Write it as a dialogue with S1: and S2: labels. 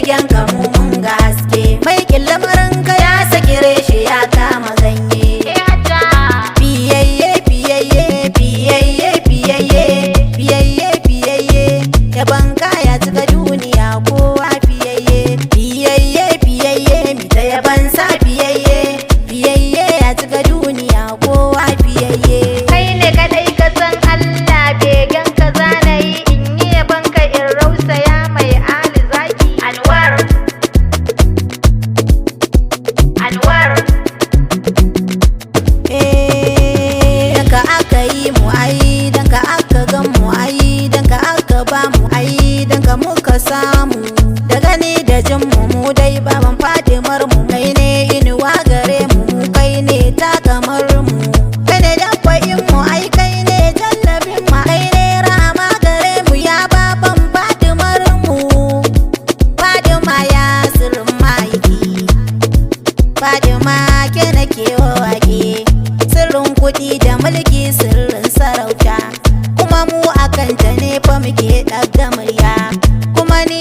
S1: Begen ka mu mun ga haske. Mai lamarin ka ya saki reshe ya kama ganye. Fiyayye, fiyayye, fiyayye, fiyayye, fiyayye, fiyayye. Yaban kaya cika duniya, kowa fiyayye. Fiyayye, fiyayye, mi ta yaban sa fiyayye. Fiyayye ya cika duniya, kowa fiyayye.
S2: Kai ne kadai ka san Allah, begen ka zanayi, in yi yaban ka in rausaya, mai Ali zaki.
S1: Anwar, Anwar. Eh, dan ka aka yi mu ai, dan ka aka gan mu ai, dan ka aka ba mu ai, dan ka muka samu. Da gani da jin mu, mu dai baban Fadimar mu, kai ne inuwa gare mu, mu kai ne ta kamar mu. Kai ne dabbain mu ai, kai ne jallabin mu, kai ne rahama gare mu, ya baban Fadimar mu. Fadima ya sirrin ma'aiki. Fadima ke nake wake. Sirrin kuɗi da mulki, sirrin sarauta. Kuma mu akan ta ne fa muke ɗaga murya. Kuma ni